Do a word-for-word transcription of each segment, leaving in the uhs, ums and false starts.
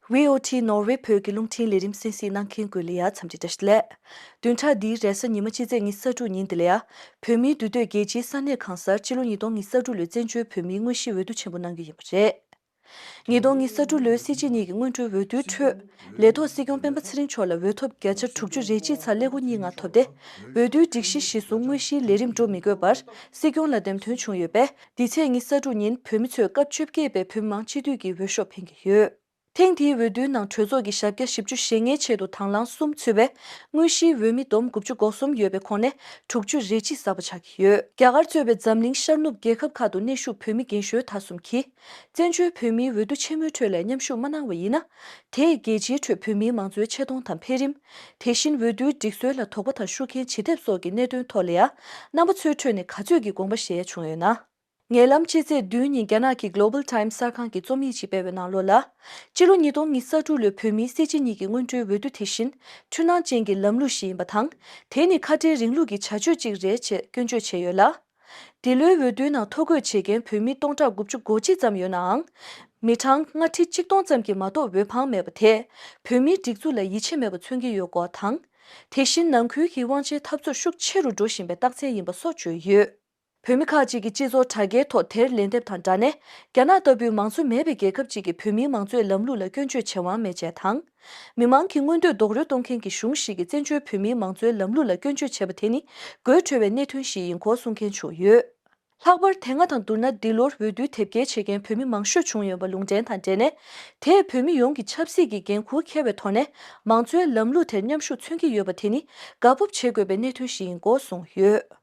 ཝི་ཨོ་ཊི་ནོར་ཝེ་བོད་ཀྱི་རླུང་འཕྲིན་ལས་རིམ་གསན་གཟིགས་གནང་མཁན་ཀུན་ལ་ཡ་འཚམས་འདྲི་བཀྲ་ཤིས་བདེ་ལེགས། བདུན་ཕྲག་འདིའི་རེས་གཟའ་ཉི་མ་ཕྱི་ཚེས་ཉི་ཤུ་རྩ་དྲུག་ཉིན་འདི་ལ་ཡ། བོད་མིའི་འདུས་སྡོད་རྒྱལ་སྤྱིའི་ས་གནས་གང་སར་ཕྱི་ལོ་ཉིས་སྟོང་ཉི་ཤུ་རྩ་དྲུག་ལོའི་བཙན་བྱོལ་བོད་མིའི་དངོས་གཞིའི་འོས་བསྡུ་ཆེན་པོ་གནང་རྒྱུ་ཡིན་པ་རེད། ཉིས་སྟོང་ཉི་ཤུ་རྩ་དྲུག་ལོའི་སྲིད་སྤྱི་གཉིས་ཀྱི་སྔོན་འགྲོའི་འོས་བསྡུའི་ཁྲོད། ལས་ཐོག་སྲིད་སྐྱོང་སྤེན་པ་ཚེ་རིང་མཆོག་ལ་འོས་ཐོབ་བརྒྱ་ཆ་དྲུག་ཅུ་རེ་གཅིག་ཚེག་ཀླད་ཀོར་གཉིས་ལྔ་ཐོབ་སྟེ། འོས་བསྡུའི་སྒྲིག་གཞི་གཞིར་བཟུང་དངོས་གཞིའི་ལས་རིམ་འགྲོ་མི་དགོས་པར་སྲིད་སྐྱོང་ལ་འདེམས་ཐོན་བྱུང་ཡོད་པས། འདི་ཚེས་ཉི་ཤུ་རྩ་དྲུག་ཉིན་བོད་མི་ཚོས་སྐབས་བཅོ་བརྒྱད་པའི་བོད་མི་མང་སྤྱི་འཐུས་ཀྱི་འོས་ཤོག་འཕེན་གྱི་ཡོད། ཐེངས་འདིའི་འོས་བསྡུའི་ནང་གྲོས་ཚོགས་ཀྱི་ཞབས་བཀྱག་བཞི་བཅུ་ཞེ་ལྔའི་ཆེད་དུ་དང་བླངས་གསུམ་ཚུད་པའི་དངོས་གཞིའི་འོས་མི་བསྡོམས་དགུ་བཅུ་གོ་གསུམ་ཡོད་པའི་ཁོངས་ནས་དྲུག་ཅུ་རེ་གཅིག་གསར་པ་ཆགས་ཀྱི་ཡོད། རྒྱ་གར་གཙོས་པའི་འཛམ་གླིང་ཤར་ནུབ་རྒྱལ་ཁབ་ཁག་ཏུ་གནས་བཞུགས་བོད་མི་རྒན་གཞོན་དག་གསུམ་གྱིས། བཙན་བྱོལ་བོད་མིའི་འོས་བསྡུ་ཆེན་མོའི་ཁྲོད་ལ་མཉམ་ཞུགས་མ་གནང་བ་ཡིན་ན། དེས་རྒྱལ་སྤྱིའི་ཁྲོད་བོད་མིའི་མང་གཙོའི་ཆེ་མཐོང་དང་འཕེལ་རིམ། དེ་བཞིན་འོས་བསྡུའི་སྒྲིག་སྲོལ་ལ་དོགས་པ་དང་ཤུགས་རྐྱེན་ཇི་ཐེབས་སོགས་ཀྱི་གནད་དོན་ཐོག་ལ་ཡང་། རྣམ་པ་ཚོའི་ཁྲོད་ནས་ག་ཚོད་ཀྱིས་དགོངས་པ་བཞེས་ཡ་བྱུང་ཡོད་ན། ཉེ་ལམ་ཕྱི་ཚེས་བདུན་ཉིན་རྒྱ་ནག་གི་Global Times གསར་ཁང་གིས་རྩོམ་ཡིག་ཅིག་སྤེལ་བའི་ནང་ལོགས་ལ། སྤྱི་ལོ་ཉིས་སྟོང་ཉི་ཤུ་རྩ་དྲུག་ལོའི་བོད་མིའི་སྲིད་སྤྱི་གཉིས་ཀྱི་སྔོན་འགྲོའི་འོས་བསྡུ་དེ་བཞིན་འཁྲུལ་སྣང་ཅན་གྱི་ལམ་ལུགས་ཤིག་ཡིན་པ་དང་། དེ་ནི་ཁ་བྲལ་རིང་ལུགས་ཀྱི་བྱ་སྤྱོད་ཅིག་རེད་ཅེས་སྐྱོན་བརྗོད་བྱས་ཡོད་ལ། འདི་ལོའི་འོས་བསྡུའི་ནང་ཐོ་འགོད་བྱེད་མཁན་བོད་མི་སྟོང་ཕྲག་དགུ་བཅུ་གོ་གཅིག་ཙམ་ཡོད་ནའང་། མི་གྲངས་ལྔ་ཁྲི་ཆིག་སྟོང་ཙམ་གྱིས་མ་གཏོགས་འོས་འཕངས་མེད་པ་དེས། བོད་མིའི་སྒྲིག་འཛུགས་ལ་ཡིད་ཆེས་མེད་པ་མཚོན་གྱི་ཡོད་སྐོར་དང་། དེ་བཞིན་ནང་ཁུལ་གྱི་དབང་ཆའི་འཐབ་རྩོད་ཤུགས་ཆེ་རུ་འགྲོ་བཞིན་པའི་རྟགས་མཚན་ཡིན་པ་སོགས་བརྗོད་ཡོད། བོད་མི་ཁག་ཅིག་གིས་སྤྱི་ཚོགས་དྲ་རྒྱའི་ཐོག་དེར་ལན་འདེབས་དང་སྦྲགས་ནས། རྒྱ་ནག་ལྟ་བུའི་མང་གཙོ་མེད་པའི་རྒྱལ་ཁབ་ཅིག་གིས་བོད་མིའི་མང་གཙོའི་ལམ་ལུགས་ལ་སྐྱོན་བརྗོད་བྱེད་དབང་མེད་ཅེས་དང་། མི་མང་གི་མངོན་འདོད་རྡོག་རོལ་གཏོང་མཁན་གྱི་གཞུང་ཞིག་གིས་བཙན་བྱོལ་བོད་མིའི་མང་གཙོའི་ལམ་ལུགས་ལ་སྐྱོན་བརྗོད་བྱས་པ་དེ་ནི་དགོད་བྲོ་བའི་གནད་དོན་ཞིག་ཡིན་སྐོར་གསུང་མཁན་བྱུང་ཡོད། ལྷག་པར་དེ་སྔ་དང་བསྡུར་ན་འདི་ལོར་འོས་བསྡུའི་དེབ་སྐྱེལ་བྱེད་མཁན་བོད་མི་མང་ཤོས་བྱུང་ཡོད་པ་ལུང་འདྲེན་དང་འབྲེལ་ནས། དེས་བོད་མི་ཡོངས་ཀྱི་ཆབ་སྲིད་ཀྱི་འགན་འཁུར་འཁྱེར་བའི་ཐོག་ནས་མང་གཙོའི་ལམ་ལུགས་དེར་མཉམ་ཞུགས་མཚོན་གྱི་ཡོད་པ་དེ་ནི་དགའ་སྤོབས་བྱེད་དགོས་པའི་གནད་དོན་ཞིག་ཡིན་སྐོར་གསུངས་ཡོད།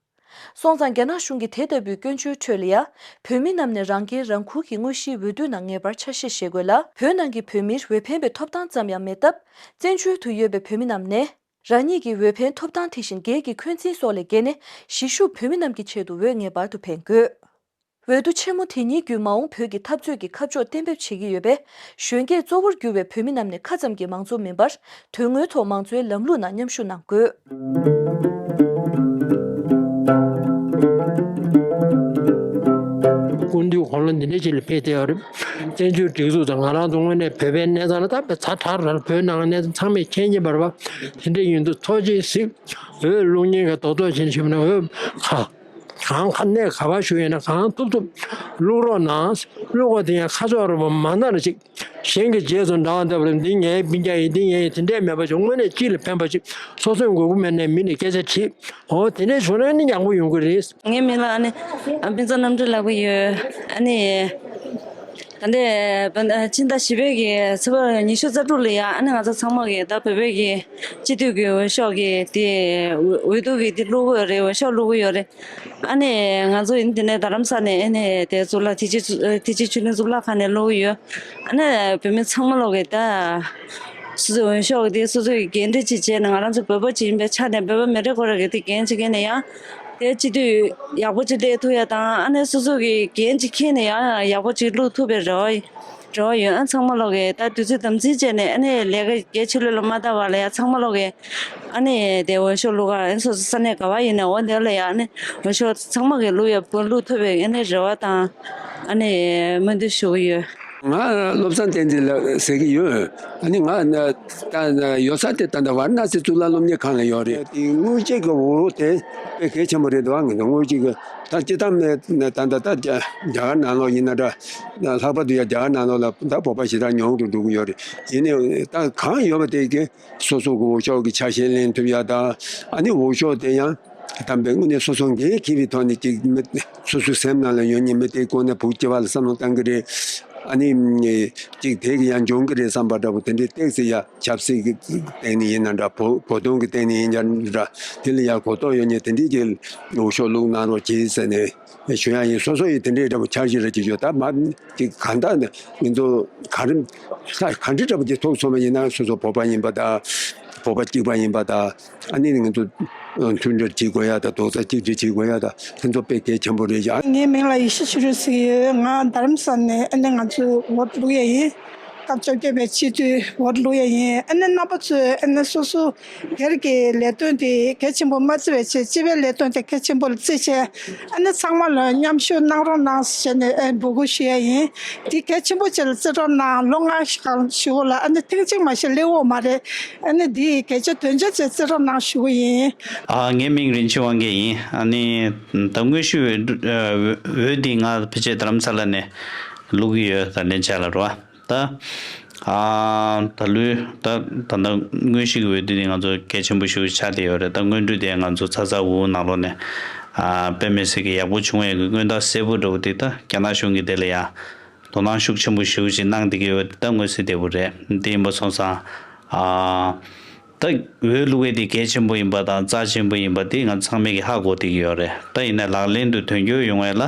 སོང་ཙང་རྒྱ་ནག་གཞུང་གི་དེ་ལྟ་བུའི་སྐྱོན་བརྗོད་ཁྲོད་ལ་ཡང་། བོད་མི་རྣམས་ནས་རང་འགན་རང་འཁུར་གྱིས་དངོས་གཞིའི་འོས་བསྡུ་ནང་ངེས་པར་ཆ་ཤས་བཞེས་དགོས་ལ། བོད་ནང་གི་བོད་མིར་འོས་འཕེན་པའི་ཐོབ་ཐང་ཙམ་ཡང་མེད་སྟབས། བཙན་བྱོལ་དུ་ཡོད་པའི་བོད་མི་རྣམས་ནས། རང་ཉིད་ཀྱི་འོས་འཕེན་ཐོབ་ཐང་དེ་བཞིན་སྒེར་གྱི་འཁོན་འཛིན་སོགས་ལས་བརྒལ་ནས་གཞིས་བཞུགས་བོད་མི་རྣམས་ཀྱི་ཆེད་དུ་འོས་ངེས་པར་དུ་འཕེན་དགོས། འོས་བསྡུ་ཆེན་མོ་དེ་ཉིད་བརྒྱུད་མ་འོངས་བོད་ཀྱི་འཐབ་རྩོད་ཀྱི་ཁ་ཕྱོགས་གཏན་འབེབས་བྱེད་ཀྱི་ཡོད་པས། གཞོན་སྐྱེས་གཙོ་བོར་གྱུར་བའི་བོད་མི་རྣམས་ནས་ཁ་ཙམ་གྱིས་མང་གཙོ་མིན་པར། དོན་དངོས་ཐོག་མང་གཙོའི་ལམ་ལུགས་ནང་མཉམ་ཞུགས་གནང་དགོས། སྐུ་མདུན་དགུང་ལོ་འདི་འདྲ་ཅིག་ལ་ཕེབས་བསྡད་ཡོད་རེད། བཙན་བྱོལ་སྒྲིག་འཛུགས་དང་ང་རང་ཚོ་དངོས་གནས་བོད་པའི་གནས་སྟངས་ལ་ད་བོད་ཚ་དྲག་ར་བོད་ནང་གནས་སྟངས་ཚང་མས་མཁྱེན་གྱི་མ་རེད་པ། དེ་འདྲ་ཡིན་དུས་ཐུགས་རྗེ་གཟིགས། འོས་བླུག་མཁན་གྱི་རྡོག་རྡོག་བྱས་ནས་ཞུས་པ་ན། འོས་ཁ་གང་ཁ་གནས་ག་པར་བཞུགས་ཡོད་ན་གང་ཐུབ་ཐུབ་བླུག་རོགས་གནང་། བླུག་པ་དེ་ཡང་ཁ་ཕྱོགས་རེ་བ་མ་ན་ར་ཅིག་གཞན་གྱི་རྗེས་སུ་འབྲང་བ་འདེབས་པ་ལ། འདི་ངའི་སྤུན་ཀྱག་ཡིན། འདི་ངའི་ཡིན། དེ་འདྲས་མེད་པ་ཅིག་དངོས་གནས་སྤྱི་ལ་ཕན་པ་ཅིག་སོ་སོའི་དགོས་མཁོ་མེད་ནས་མི་ལ་སྐད་ཆ་དྲིས། འོ་དེ་འདྲས་བྱུང་ན་ནི་ཡག་པོ་ཡོང་གི་རེད། ངའི་མིང་ལ་ཨ་ནི་ཨ་ཕུན་ཚོགས་རྣམ་གྲོལ་ལབ་ཀྱི་ཡོད། ཨ་ནི་ད་ལྟའི་ཕྱི་ཟླ་བཞི་པའི་གི་ཚེས་པ་ཉི་ཤུ་རྩ་དྲུག་ལ་ཡ། ཨ་ནི་ང་ཚོ་ཚང་མ་གི་ད་བོད་པའི་གི་སྤྱི་འཐུས་ཀྱི་འོས་ཤོག་གི་དེ་འོས་བསྡུ་གི་དེ་བླུག་གི་ཡོད་རེད། འོས་ཤོག་བླུག་གི་ཡོད་རེད། ཨ་ནི་ང་ཚོ་ཡིན་དེ་ནས་རྡ་རམ་ས་ནས། ཨ་ནི་དེ་གཙུག་ལག་ཐེག་ཆེན་ཐེག་ཆེན་ཆོས་གླིང་གཙུག་ལག་ཁང་ནས་བླུག་གི་ཡོད། ཨ་ནི་བོད་མི་ཚང་མ་ལོག་གི་ད་སོ་སོའི་འོས་ཤོག་གི་དེ་སོ་སོའི་འགན་འཁྲི་ཅིག་བྱས་ནས། ང་རང་ཚོ་བོད་པ་ཅིག་ཡིན་པའི་ཆ་ནས་བོད་པ་མི་རེ་ཁོ་རེ་གི་དེ་འགན་ཅིག་འཁྱེར་ནས་ཡང་དེ་སྤྱི་འཐུས་ཡག་པོ་ཅིག་སླེབས་ཐུབ་ཡ་དང་། ཨ་ནི་སོ་སོ་གི་འགན་ཅིག་འཁྱེར་ནས་ཡང་ཡག་པོ་ཅིག་བླུག་ཐུབ་པའི་རེ་བ་རེ་བ་ཡོད། ཨ་ཚང་མ་ལོག་གི་ད་དུས་ཚོད་དམ་འཛིན་བྱས་ནས། ཨ་ནི་ལས་ཀ་གལ་ཆེ་ལོས་ལ་མ་ལྟ་བ་ལ་ཡ་ཚང་མ་ལོག་གི་ཨ་ནི་དེ་འོས་ཤོག་བླུག་ག། ཨ་ནི་སོ་སོ་ས་གནས་ག་བ་ཡིན་ནའང་འོ་དེ་ལ་ཡ། ཨ་ནི་འོས་ཤོག་ཚང་མ་གི་བླུག་ཡ་བླུག་ཐུབ་པའི་ཨ་ནི་རེ་བ་དང་ཨ་ནི་སྨོན་འདུན་ཞུ་གི་ཡོད། ང་བློ་བཟང་བསྟན་འཛིན་ལགས་ཟེར་གྱི་ཡོད། ཨ་ནི་ང་ད་ཡོད་ས་དེ་ད་ལྟ་ཝཱ་ར་ཎ་སི་གཙུག་ལག་སློབ་གཉེར་ཁང་ལ་ཡོད་རེད། དེ་དངུལ་ཆད་ཀྱི་འོ་དེ་དཔེ་གལ་ཆེན་པོ་རེད་འདུག་ཨ་ནི་དངུལ་ཆད་ཀྱི་ད་སྤྱི་བཏང་ནས་ད་ད་ད་རྒྱ་གར་ནང་ལོགས་ཡིན་ན་འདྲ། ལྷག་པར་དུ་ཡང་རྒྱ་གར་ནང་ལོགས་ལ་ད་བོད་པ་ཞེ་དྲག་ཉུང་དུ་འགྲོ་གི་ཡོད་རེད། ཡིན་ནའི་ད་གང་ཡོད་པ་དེ་གི་སོ་སོ་གི་འོས་ཤོག་གི་ཆ་ཤས་ལེན་ཐུབ་ཡ་དང་། ཨ་ནི་འོས་ཤོག་དེ་ཡང་དམ་པའི་དངོས་གནས་སོ་སོ་འགན་འཁྱེར་བའི་ཐོག་ནས་ཅིག་མི་སོ་སོའི་སེམས་ནང་ལ་ཡོད་མཁན་མི་དེའི་སྐོར་ནས་བོད་སྤྱི་པ་ལ་བསམ་བློ་བཏང་གི་རེད། ཨ་ནི་ཅིག་དེ་གི་ཡང་འབྱུང་གི་རེད་བསམ་པ་འདྲ་པོ་དེ་འདྲའི་ཏོག་ཙམ་ཡ་ཆབ་སྲིད་ཀྱི་སྟེང་ནས་ཡིན་ན་འདྲ། བོད་བོད་དོན་གྱི་སྟེང་ནས་ཡིན་ན་འདྲ། དེ་ལ་ཡ་གོ་རྟོགས་ཡོད་མཁན་དེ་འདྲའི་ཅིག་འོས་ཤོག་བླུག་གནང་རོགས་གྱིས་ཟེར་ནས་ཞུ་ཡ་ཡིན། སོ་སོ་ཡི་དེ་འདྲའི་འདྲ་པོ་འཆར་གཞི་རེ་ཅིག་ཡོད། ད་མ་ཅིག་གང་ལྟར་ནས་ང་ཚོ་ག་རེ་ས་ག་འདྲ་འདྲ་པོ་ཅིག་ཐུག་སོང་བ་ཡིན་ན། སོ་སོ་བོད་པ་ཡིན་པ་དང་། བོད་པ་གཅིག་པ་ཡིན་པ་དང་། ཨ་ནི་ང་ཚོ་མཐུན་སྒྲིལ་བྱེད་དགོས་ཡ་དང་། རྡོག་རྩ་གཅིག་སྒྲིལ་བྱེད་དགོས་ཡ་དང་། དེ་ཚོ་དཔེ་གལ་ཆེན་པོ་རེད་ཤག་ངའི་མིང་ལ་ཡེ་ཤེས་ཆོས་སྒྲོན་ཟེར་གྱི་ཡོད། ང་རྡ་རམ་ས་ནས་ཨ་ནི་ང་ཚོའི་འོས་བླུག་ཡ་ཡིན། སྐབས་བཅོ་བརྒྱད་པའི་སྤྱི་འཐུས་འོས་བླུག་ཡ་ཡིན། ཨ་ནི་རྣམ་པ་ཚོས་ཨ་ནི་སོ་སོ་སྒེར་གྱི་ལས་དོན་དེ་གལ་ཆེན་པོ་མ་བརྩི་བའི་ཆེད་སྤྱི་པའི་ལས་དོན་དེ་གལ་ཆེན་པོ་ལ་བརྩིས་བྱས། ཨ་ནི་ཚང་མ་ལ་མཉམ་ཞུགས་གནང་རོགས་གནང་ཟེར་ནས་ཨ་འབོད་སྐུལ་ཞུ་ཡ་ཡིན། དེ་གལ་ཆེན་པོ་ཅིག་ལ་བརྩི་རོགས་གནང་། ལོ་ལྔ་ཞིག་གང་ཞུ་བ་ལ་ཨ་ནི་ཐེངས་གཅིག་མ་ཞིག་སླེབས་འོ་མ་རེད། ཨ་ནི་དེ་གལ་ཆེ་དོན་ཆེ་ཅིག་བརྩི་རོགས་གནང་ཞུ་གི་ཡིན། ཨ། ངའི་མིང་རིན་ཆེན་དབང་རྒྱལ་ཡིན། ཨ་ནི་ད་དངོས་ཤུགས་འོས་འདུ་ཨ་འོས་འདི་ང་ཕལ་ཆེར་རྡ་རམ་ས་ལ་ནས་བླུག་གི་ཡོད། ད་ལན་ཆ་ལ་རོ། ད། ཨ། ད་ལོའི་ད་ད་ལྟ་དངོས་གཞི་གི་འོས་བསྡུ་དེ་ང་ཚོ་གལ་ཆེན་པོ་ཞིག་ཆགས་བསྡད་ཡོད་རེད། ད་སྔོན་འགྲོ་དེ་ང་ཚོ་ཚ་ཚ་འུར་འུར་ནང་ལོགས་ནས། ཨ། དཔེ་མི་སྲིད་ཀྱི་ཡག་པོ་བྱུང་བའི་གི་སྔོན་བརྡ་གསལ་པོ་འདྲ་བོ་དེ་ད་རྒྱ་ནག་གཞུང་གིས་དེ་ལ་ཡ་དོ་སྣང་ཤུགས་ཆེན་པོ་ཞིག་ཅིག་གནང་བསྡད་ཀྱི་ཡོད། ད་མངོན་གསལ་དོད་པོ་རེད། དེ་ཡིན་པ་སོང་ཙང་། ཨ། ད་འོས་བླུག་པ་དེ་གལ་ཆེན་པོ་ཡིན་པ་དང་རྩ་ཆེན་པོ་ཡིན་པ་དེ་ང་ཚང་མས་ཀྱི་ཧ་གོ་བསྡད་ཀྱི་ཡོད་རེད། ད་ཡིན་ན་ལག་ལེན་དུ་དོན་འཁྱོལ་ཡོང་བ་ལ་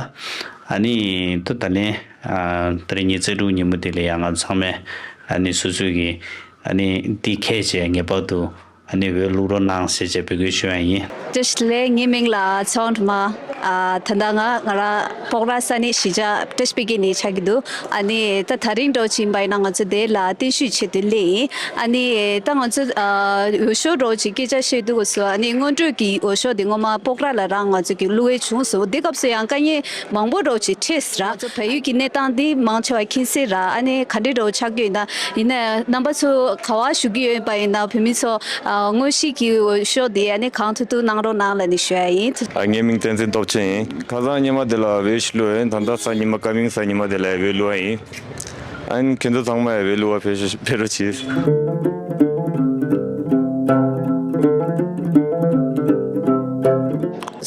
ཨ་ནི་ད་ད་ལན་ཨ་ད་རེས་ཉི་ཤུ་རྩ་དྲུག་ཉིན་མོ་དེ་ལ་ཡང་ང་ཚང་མས་ཨ་ནི་སོ་སོའི་གི་ཨ་ནི་དེ་ཁས་བྱས་ངེས་པར་དུ་ཨ་ནི་འོས་བླུག་རོགས་གནང་ཟེར་བྱས་འབོད་སྐུལ་ཞུ་ཡ་ཡིན། བཀྲ་ཤིས་བདེ་ལེགས། ངའི་མིང་ལ་ཚེ་དབང་སྒྲོལ་མ། ཨ། ད་ལྟ་ང་ང་རང་སྤོག་ར་ས་གནས་གཞིས་ཆགས་བཀྲ་ཤིས་པད་སྐྱིད་ནས་ཆགས་ཀྱི་འདུག་ཨ་ནི་ད་ད་རིང་འདྲ་བོ་ཅིག་ཡིན་པ་ཡིན་ན་ང་ཚོ་དེ་ལ་བརྟན་བཞུགས་ཆེད་དུ་སླེབས་ཡིན། ཨ་ནི་ད་ང་ཚོ་ཨ་འོས་ཤོག་འདྲ་བོ་ཅིག་སྐད་ཆ་བཤད་དུས་སྐབས་སུ་ཨ་ནི་སྔོན་འགྲོ་གི་འོས་ཤོག་དེ་སྔོན་མ་སྤོག་ར་ལ་རང་ང་ཚོ་གི་བླུག་འོས་བྱུང་སོང་། དེ་སྐབས་སུ་ཡང་དཀའ་ངལ་མང་པོ་འདྲ་བོ་ཅིག་འཕྲད་སོང་ར། ང་ཚོ་བལ་ཡུལ་གྱི་གནས་སྟངས་འདི་མང་ཆེ་བ་མཁྱེན་གསལ་ར། ཨ་ནི་ག་འདྲ་འདྲ་བོ་ཆགས་ཀྱི་ཡོད་ན། ཡིན་ན་རྣམ་པ་ཚོ་ག་པར་བཞུགས་ཀྱི་ཡོད་པ་ཡིན་ན་བོད་མི་ཚོ་ཨ་དངོས་གཞི་གི་འོས་ཤོག་དེ་ཨ་ནི་གང་ཐུབ་ཐུབ་གནང་རོགས་གནང་ལབ་ནས་ཞུ་ཡ་ཡིན། ཨ། ངའི་མིང་བསྟན་འཛིན་སྟོབས་ཆེན་ཡིན། ཁ་སང་ཉི་མ་དེ་ལ་འོས་ཤིག་བླུགས་ཡིན། ད་ལྟ་གཟའ་ཉི་མ་ཀ་མིང་གཟའ་ཉི་མ་དེ་ལ་འོས་བླུགས་པ་ཡིན། ཨ་ནི་ཁྱེད་ཚོ་ཚང་མ་འོས་བླུགས་པར་ཕེབས་ཕེབས་རོགས་གྱིས།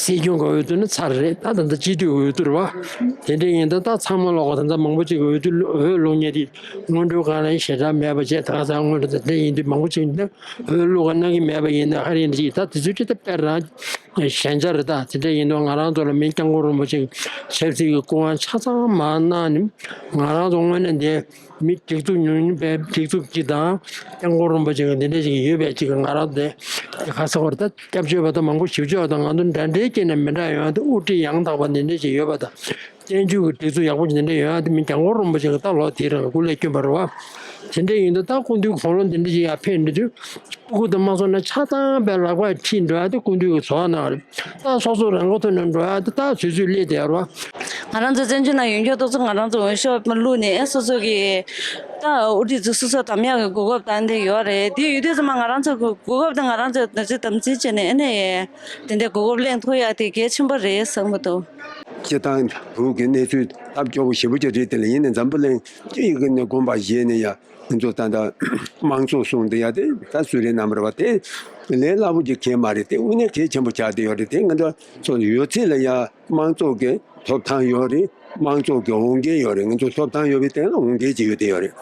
སྲིད་སྐྱོང་གི་འོས་བསྡུ་ནི་ཚར་རེད། ད་ད་ལྟ་སྤྱི་འཐུས་འོས་བསྡུ་རེད་བ། དེ་འདྲ་ཡིན་དུས་ད་ཚང་མ་ལོག་ག་ད་ལྟ་མང་པོ་ཅིག་གི་འོས་བསྡུ་འོས་བླུགས་མཁན་དེ་སྔོན་འགྲོའི་སྒང་ལ་ཞེ་དྲག་མེད་པ་བྱས། ད་ག་ས་སྔོན་འགྲོ་དེ་འདྲ་ཡིན་དུས་མང་པོ་ཅིག་འདི་འོས་བླུགས་ག་གནང་གི་མེད་པ་ཡིན་ན་ཧ་རེ་འདྲ་ཅིག་ད་དེ་ཚོའི་ཁྲིད་ད་དཔེ་རང་ཞན་ཆ་རེད། ད་དེ་འདྲ་ཡིན་དུས་ང་རང་ཚོ་ལ་མི་སྐྱབས་མགོན་རིན་པོ་ཆེ་ཆབ་སྲིད་ཀྱི་སྐུ་དབང་ཆ་ཚང་མར་གནང་ནས་ང་རང་ཚོ་དངོས་གནས་འདི་མི་སྒྲིག་འཛུགས་ཉུང་ཉུང་བས་སྒྲིག་འཛུགས་ཀྱི་དང་སྐྱབས་མགོན་རིན་པོ་ཆེ་གི་འདི་འདྲ་ཞིག་ཡོད་པའི་ཅིག་ང་རང་དེ་ག་ས་བར་ད་སྐྱབས་བཅོལ་བ་དང་མང་པོ་ཞིབ་ཕྱོགས་དང་ང་ཚོ་འདྲ་འདྲའི་སྐྱེས་ནས་མི་འདྲ་ཡོང་དུས་དབུ་ཁྲིད་ཡང་དག་པ་འདི་འདྲ་ཞིག་ཡོད་པ་དང་བཙན་བྱོལ་གྱི་སྒྲིག་འཛུགས་ཡག་པོ་ཞིག་འདི་འདྲ་ཡོང་དུས་མི་སྐྱབས་མགོན་རིན་པོ་ཆེ་གི་ད་ལོ་དེའི་རིང་ལ་སྐུ་ལས་བསྐྱོན་པ་རེད་བ། དེ་འདྲ་ཡིན་དུས་ད་སྐུ་མདུན་གོ་ལོ་འདི་འདྲ་ཞིག་ཡར་ཕེབས་འདི་དུས། སྤུ་གུ་དང་མ་སོང་ན་ཆ་ཚང་པའི་ལག་པ་ཁྲིད་འགྲོ་ཡ་དེ་སྐུ་མདུན་གྱི་ཚོགས་ནང་རེད། ད་སོ་སོ་རང་མགོ་ཐོན་ནས་འགྲོ་ཡ་དེ་ད་ཚོད་ཚོད་སླེབས་བསྡད་རོ། ང་རང་ཚོ་བཙན་བྱོལ་ནང་ཡོད་མཁན་ཏོག་ཙམ་ང་རང་ཚོ་འོས་ཤོག་མ་བླུགས་ནས་སོ་སོ་གི་ད་དབུ་ཁྲིད་ཚོ་སོ་སོ་འདེམས་ཡག་གི་གོ་སྐབས་ད་འདི་ཡོད་རེད། དེ་ཡོད་དུས་ཙམ་པ་ང་རང་ཚོ་གི་གོ་སྐབས་དེ་ང་རང་ཚོ་ད་ཅི་དམ་འཛིན་བྱས་ནས་ཨ་ནི་དེ་འདྲའི་གོ་སྐབས་ལེན་ཐུབ་ཡ་དེ་གལ་ཆེན་པོ་རེད་བསམ་གི་འདུག་སྤྱིར་བཏང་བོད་ཀྱི་གནས་ཚུལ་སྟབས་སྐྱོ་པོ་ཞེ་པོ་ཅིག་རེད། དེ་ལ་ཡིན་ནའི་འཛམ་བུ་གླིང་སྤྱི་ཡི་གི་ནས་དགོངས་པ་བཞེས་ནས་ཡ། ང་ཚོ་ད་ལྟ་དམངས་གཙོ་གསུངས་དེ་ཡ་དེ་ད་སུ་རེད་རྣམ་པར་བ་དེ་ལས་སླ་པོ་ཅིག་གང་མ་རེད། དེ་དངོས་གནས་གལ་ཆེན་པོ་ཆགས་བསྡད་ཡོད་རེད། དེ་ང་ཚོ་ཚོ་ཡོད་ཚད་ལ་ཡ་དམངས་གཙོ་གི་ཐོབ་ཐང་ཡོད་རེད། དམངས་གཙོ་གི་འོས་འགན་ཡོད་རེད། ང་ཚོ་ཐོབ་ཐང་ཡོད་པའི་སྟེང་ལ་འོས་འགན་ཅིག་ཡོད་བསྡད་ཡོད་རེད།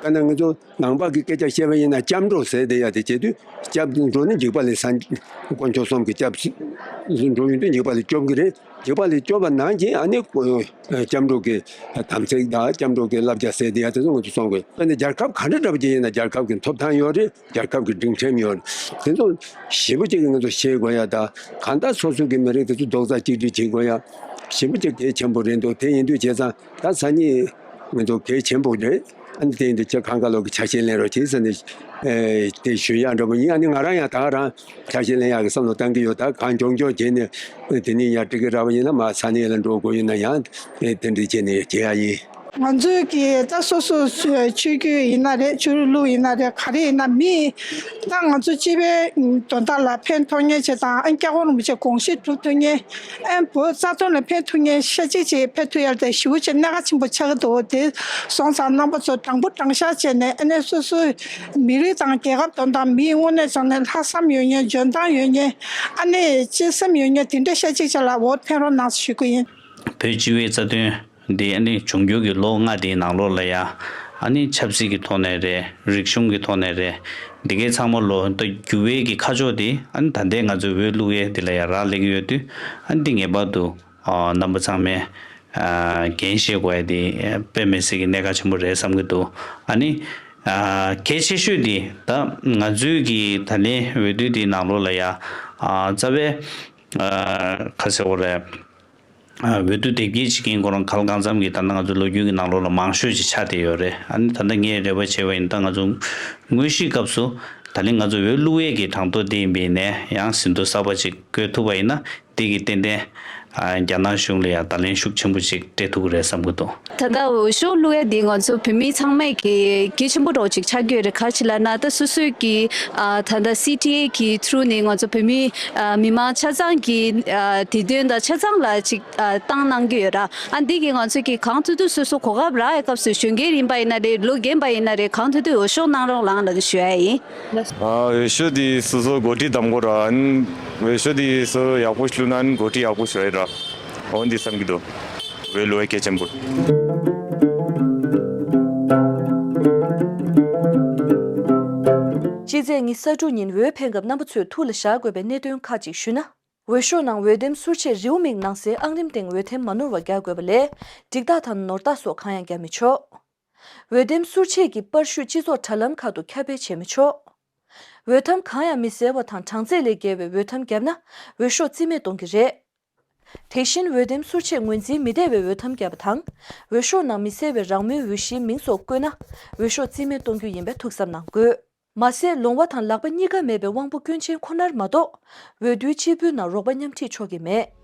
ག་ན་ང་ཚོ་ནང་པ་གི་སྐད་ཆ་བཤད་པ་ཡིན་ན་སྐྱབས་འགྲོ་ཟེར་དེ་ཡ་དེ་བྱེད་དུས་སྐྱབས་འགྲོ་ནི་འཇིགས་པ་ལས་སངས། དཀོན་མཆོག་གསུམ་གྱི་སྐྱབས་འགྲོ་ཡོང་དུས་འཇིགས་པ་ལས་སྐྱོབ་ཀྱི་རེད། འཇིགས་པ་ལས་སྐྱོབ་པ་ནང་བཞིན་ཨ་ནི་སྐྱབས་འགྲོ་གི་དམ་ཚིག་དང་སྐྱབས་འགྲོ་གི་བསླབ་བྱ་ཟེར་དེ་ཡ་དེ་ཚོ་ང་ཚོ་སྲུང་དགོས། དཔེར་ན་རྒྱལ་ཁབ་ག་འདྲ་འདྲ་པོ་ཅིག་ཡིན་ན་རྒྱལ་ཁབ་ཀྱི་ཐོབ་ཐང་ཡོད་རེད། རྒྱལ་ཁབ་ཀྱི་སྒྲིག་ཁྲིམས་ཡོད་རེད། དེ་ཚོ་ཞེ་པོ་ཅིག་གི་ང་ཚོ་ཤེས་དགོས་ཡ། ད་གང་ལྟར་སོ་སོ་གི་མི་རིགས་དེ་ཚོ་རྡོག་རྩ་གཅིག་སྒྲིལ་བྱེད་དགོས་ཡ་ཞེ་པོ་ཅིག་གལ་ཆེན་པོ་རེད་འདུག་དེ་ཡིན་དུས་བྱས་ཙང་ད་སང་ཉིན་ང་ཚོ་གལ་ཆེན་པོ་རེད། ཨ་ནི་དེ་ཡིན་དུས་ཁྱེད་གང་ག་ལོག་གི་ཆ་ཤས་ལེན་རོགས་གྱིས་ཟེར་ནས་ཨེ་དེ་ཞུ་ཡག་འདྲ་པོ་ཡིན། ཨ་ནི་ང་རང་ཡང་ད་ག་རང་ཆ་ཤས་ལེན་ཡག་གི་བསམ་བློ་བཏང་གི་ཡོད། ད་གང་མགྱོགས་མགྱོགས་བྱས་ནས་དེ་ནས་ཡར་འགྲིག་གི་རག་པ་ཡིན་ན་མ་ས་གནས་ལ་འགྲོ་དགོས་ཡོད་ན་ཡང་དེ་དེ་འདྲ་བྱས་ནས་བྱེད་ཡག་ཡིན། ང་ཚོས་ཀྱི་ད་སོ་སོ་ཆོས་བརྒྱུད་ཡིན་ན་རེད། ཆོས་ལུགས་ཡིན་ན་རེད། ག་རེ་ཡིན་ན་མི་ད་ང་ཚོ་སྤྱི་པའི་དོན་དག་ལ་ཕན་ཐོགས་མཁན་ཅིག་དང་ཨ་སྐྱབས་མགོན་རིན་པོ་ཆེ་དགོངས་གཞི་སྒྲུབ་ཐུབ་མཁན། ཨན་བོད་རྩ་དོན་ལ་ཕན་ཐོགས་མཁན་ཤ་གཅིག་ཅིག་ཕེབས་ཐུབ་ཡ་དེ་ཞེ་པོ་ཅིག་གནད་འགག་ཆེན་པོ་ཆགས་ཀྱི་འདུག་དེ་སོང་ཙང་རྣམ་པ་ཚོ་དྲང་པོ་དྲང་བཞག་བྱས་ནས་ཨ་ནེ་སོ་སོའི་མི་རིགས་དང་རྒྱལ་ཁབ་དོན་དག་མིའི་དངོས་གནས་བྱུང་ནས་ལྷག་བསམ་ཡོད་མཁན། འཇོན་ཐང་ཡོད་མཁན། ཨ་ནེ་གཅེས་སེམས་ཡོད་མཁན་དེ་འདྲ་ཤ་གཅིག་ཅིག་ལ་འོ་ཕན་རོགས་གནང་ཞུ་གི་ཡིན། བོད་སྤྱི་པའི་རྩ་དོན་འདི་ཨ་ནི་འབྱུང་འགྱུར་གྱི་ལོ་ལྔ་དེའི་ནང་ལོགས་ལ་ཡ་ཨ་ནི་ཆབ་སྲིད་ཀྱི་ཐོག་ནས་རེད། རིག་གཞུང་གི་ཐོག་ནས་རེད། འདི་གའི་ཚང་མ་ལོ་ད་འགྱུར་བའི་གི་ཁ་ཕྱོགས་དེ་ཨ་ནི་ད་ལྟའི་ང་ཚོའི་འོས་བླུག་ཡས་འདི་ལ་ཡ་རག་ལས་ཀྱི་ཡོད་དུས་ཨ་ནི་འདི་ངེས་པར་དུ་ཨ་རྣམ་པ་ཚང་མས་ཨ་འགན་བཞེས་དགོས་ཡ་དེ་དཔེ་མི་སྲིད་ཀྱི་གནད་འགག་ཆེན་པོ་རེད་བསམ་གྱི་འདུག་ཨ་ནི་ཨ་གལ་ཆེ་ཤོས་དེ་ད་ང་ཚོའི་གི་ད་ལན་འོས་བསྡུ་དེའི་ནང་ལོགས་ལ་ཡ་ཨ་རྩ་བའི་ཨ་ག་ཟེར་དགོས་རེད། འོས་བསྡུ་དེབ་སྐྱེལ་བྱེད་མཁན་ཁོ་རང་ག་ལ་གང་འཚམ་གྱི་ད་ལྟ་ང་ཚོ་ལོ་རྒྱུས་ཀྱི་ནང་ལོགས་ལ་མང་ཤོས་ཅིག་ཆགས་བསྡད་ཡོད་རེད། ཨ་ནི་ད་ལྟ་ངས་རེ་བ་བྱས་པ་ཡིན་ན། ད་ང་ཚོ་དངོས་གཞིའི་སྐབས་སུ་ད་ལན་ང་ཚོ་འོས་བླུག་ཡས་ཀྱི་གྲངས་ཐོ་དེ་ཡིན་པ་ཡིན་ནའི་ཡང་ཟིན་ཐོ་གསར་པ་ཅིག་བཀོད་ཐུབ་པ་ཡིན་ན། དེ་གིས་ཏན་ཏན་ཨ་རྒྱ་ནག་གཞུང་ལ་ཡང་ད་ལན་ཤུགས་ཆེན་པོ་ཅིག་སྤྲད་ཐུབ་ཀྱི་རེད་བསམ་གྱི་འདུག་ད་ལྟ་འོས་ཤོག་བླུག་ཡ་འདི་ང་ཚོ་བོད་མི་ཚང་མས་ཀྱི་གལ་ཆེན་པོ་འདྲ་བོ་ཅིག་ཆགས་ཀྱི་ཡོད་རེད། ག་རེ་ལབ་ན། ད་སོ་སོས་ཀྱི་ཨ་ད་ལྟ་སི་ཊི་ཨེ་གི་ཐུ་རུ་ནས་ང་ཚོ་བོད་མི་ཨ་མི་མང་ཆ་ཚང་གི་ཨ་བདེ་དོན་དང་ཆ་ཚང་ལ་ཅིག་ཨ་བཏང་གནང་གི་ཡོད་ར། ཨ་འདི་གིས་ང་ཚོས་ཀྱི་གང་ཐུབ་ཐུབ་སོ་སོ་གོ་སྐབས་རག་ཡ་སྐབས་སུ། གཞོན་སྐྱེས་ཡིན་པ་ཡིན་ན་རེད། ལོ་རྒན་པ་ཡིན་ན་རེད། གང་ཐུབ་ཐུབ་འོས་ཤོག་གནང་རོགས་གནང་ལབ་ཞུ་ཡ་ཡིན། ཨ་འོས་ཤོག་འདི་སོ་སོ་འགོ་ཁྲིད་གདམ་དགོས་ར། ཨ་ནི་འོས་ཤོག་འདི་སོ་སོ་ཡག་པོ་བླུགས་ན་ཨ་ནི་འགོ་ཁྲིད་ཡག་པོ་ཞིག་རེད་ར། འོ་འདི་བསམ་གྱི་འདུག་འོས་བླུག་ཡ་གལ་ཆེན་པོ། སྤྱི་ཚེས་ཉི་ཤུ་རྩ་དྲུག་ཉིན་འོས་འཕེན་སྐབས་རྣམ་པ་ཚོས་ཐུགས་ལ་བཞག་དགོས་པའི་གནད་དོན་ཁག་ཅིག་ཞུས་ན། འོས་ཤོག་ནང་འོས་འདེམས་ཟུར་ཆས་རེའུ་མིག་ནང་གསལ་ཨང་རིམ་སྟེང་འོས་འདེམས་མ་ནོར་བ་རྒྱག་དགོས་པ་ལས། འགྲིག་རྟགས་དང་ནོར་རྟགས་སོགས་གང་ཡང་རྒྱག་མི་ཆོག་འོས་འདེམས་ཟུར་ཆས་ཀྱི་པར་བཤུས་སྤྱི་ཚོགས་དྲ་ལམ་ཁག་ཏུ་ཁྱབ་སྤེལ་བྱེད་མི་ཆོག་འོས་ཐམ་གང་ཡང་མི་གསལ་བ་དང་གྲངས་ཚད་ལས་བརྒལ་བའི་འོས་ཐམ་བརྒྱབ་ན་འོས་ཤོག་རྩིས་མེད་གཏོང་གི་རེད། དེ་བཞིན་འོས་འདེམས་ཟུར་ཆས་ངོས་འཛིན་མི་བདེ་བའི་འོས་ཐམ་བརྒྱབ་པ་དང་། འོས་ཤོག་ནང་མི་གསལ་བའི་རང་མོས་འོས་གཞིའི་མིང་སོགས་བཀོད་ན་འོས་ཤོག་རྩིས་མེད་གཏོང་རྒྱུ་ཡིན་པའི་ཐུགས་བསམ་གནང་དགོས། མ་ཟད་ལོང་བ་དང་ལག་པ་གཉིས་ཀ་མེད་པའི་དབང་པོ་སྐྱོན་ཅན་ཁོ་ནར་མ་གཏོགས། འོས་བསྡུའི་སྤྱིལ་བུའི་ནང་རོགས་པ་མཉམ་ཁྲིད་ཆོག་གི་མེད།